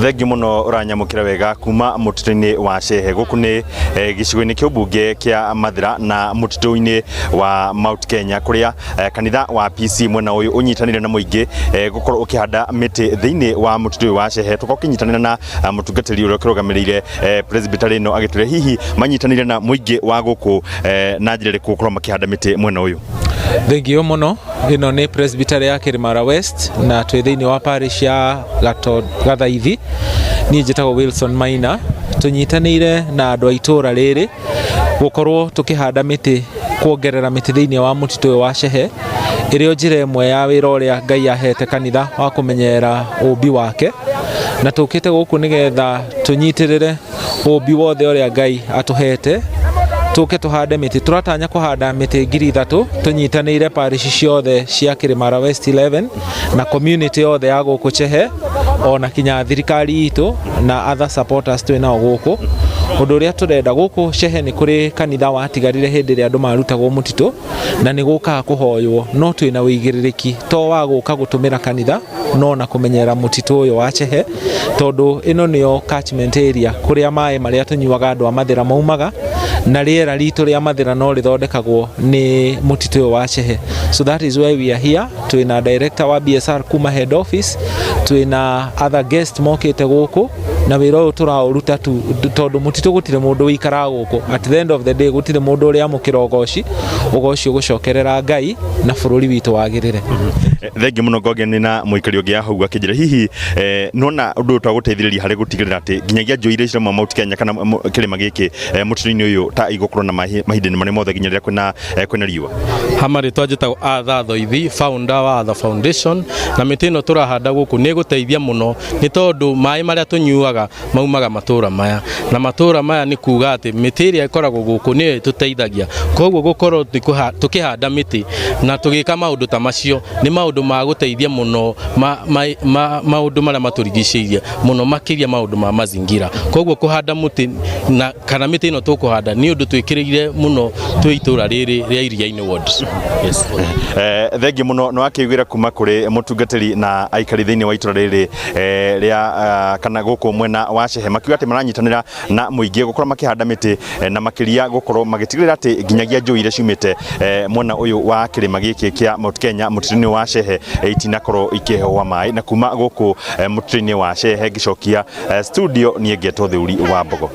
Thengiũ mũno ũranyamũkĩra wega kuma mũtitũ-inĩ wa Shehe. Gũkũ nĩ gĩcigo-inĩ kĩa ũmbunge kĩa Mathĩra na mũtitũ-inĩ wa Mount Kenya, kũrĩa kanitha wa PC mwena ũyũ ũnyitanĩire na mũingĩ gũkorwo ũkĩhanda mĩtĩ thĩinĩ wa mũtitũ ũyũ wa Shehe. Tũkorwo ũkĩnyitanĩra na mũtungatĩri ũrĩa ũkĩrũgamĩrĩire presbytery ĩno, agĩtwĩra hihi manyitanĩire na mũingĩ wa gũkũ na njĩra ĩrĩkũ gũkorwo makĩhanda mĩtĩ mwena ũyũ. Thengio mũno. Ĩno nĩ presbytery ya Kĩrĩmara West na twĩ thĩinĩ wa parish ya Gathaithi. Niĩ njĩtagwo Wilson Maina. Tũnyitanĩire na andũ a itũũra rĩrĩ gũkorwo tũkĩhanda mĩtĩ, kuongerera mĩtĩ thĩinĩ wa mũtitũ ũyũ wa Shehe, ĩrĩ o njĩra ĩmwe ya wĩra ũrĩa Ngai ahete kanitha wa kũmenyerera ũmbi wake, na tũkĩte gũkũ nĩgetha tũnyitĩrĩre ũmbi wothe ũrĩa Ngai atũhete, tũke tũhande mĩtĩ. Tũratanya kũhanda mĩtĩ 3000 tũnyitanĩire parish ciothe cia Kĩrĩmara West 11 na community yothe ya gũkũ Chehe, ona kinya thirikari itũ na other supporters twĩ nao gũkũ. Ũndũ ũrĩa tũrenda gũkũ Chehe, nĩ kũrĩ kanitha watigarire hĩndĩ ĩrĩa andũ marutagwo mũtitũ na nĩ gũkaga kũhoywo, no twĩna ũigĩrĩrĩki to wa gũka gũtũmĩra kanitha no na kũmenyerera mũtitũ ũyũ wa Chehe, tondũ ĩno nĩyo catchment area kũrĩa maĩ marĩa tũnyuaga andũ a Mathĩra maumaga, na rĩera ritũ rĩa Mathĩra no rĩthondekagwo nĩ mũtitũ ũyũ wa Chehe. So that is why we are here. Twĩna director wa BSR kuma head office, twĩna other guest mokĩte gũkũ, na wĩra ũyũ tũraũruta tu tondũ mũtitũ gũtirĩ mũndũ ũikaraga gũkũ. At the end of the day, gũtirĩ mũndũ ũrĩa amũkĩra ũgoci. Ũgoci ũgũcokerera Ngai na bũrũri witũ wagĩrĩre. Thengiũ mũno. Ngongeni na mũikari ũngĩ hau akĩnjĩra hihi nona ũndũ ũyũ twagũteithĩrĩria harĩ gũtigĩrĩra atĩ nginyagia njũĩ iria cirauma Mount Kenya kana kĩrĩma gĩkĩ mũtitũ-inĩ ũyũ ta igũkorwo na mahinda-inĩ marĩa mothe, nginya rĩrĩa kwĩna riũa. Hama rĩtwa njĩtagwo Arthur Thoithi, founder wa Arthur Foundation, na mĩtĩ ĩno tũrahanda gũkũ nĩ ĩgũteithia mũno, nĩ tondũ maĩ marĩa tũnyuaga maumaga matũra maya, na matũra maya nĩ kuga atĩ mĩtĩ ĩrĩa ĩkoragwo gũkũ nĩyo ĩtũteithagia. Koguo gũkorwo tũkĩhanda mĩtĩ na tũgĩka maũndũ ta macio nĩ maũndũ ma gũteithia mũno maũndũ marĩa matũrigicĩirie, mũno makĩria maũndũ ma mazingira. Koguo kũhanda mũtĩ na kana mĩtĩ ĩno tũkũhanda nĩ ũndũ twĩkĩrĩire mũno twĩ itũra rĩrĩ rĩa Iriainĩ ward, yes. Thengiũ mũno. Nĩ wakĩiguĩra kuma kũrĩ mũtungatĩri na aikari thĩinĩ wa itũra rĩrĩ rĩa kana gũkũ mwena wa Shehe, makiuga atĩ maranyitanĩra na mũingĩ gũkorwo makĩhanda mĩtĩ na makĩria gũkorwo magĩtigĩrĩra atĩ nginyagia njũĩ iria ciumĩte mwena ũyũ wa kĩrĩma gĩkĩ kĩa Mount Kenya mũtitũ-inĩ wa Shehe itinakorwo ikĩhũa maĩ. Na kuma gũkũ mũtitũ-inĩ wa Shehe ngĩcokia studio, niĩ ngetwo Thĩuri wa Mbogo.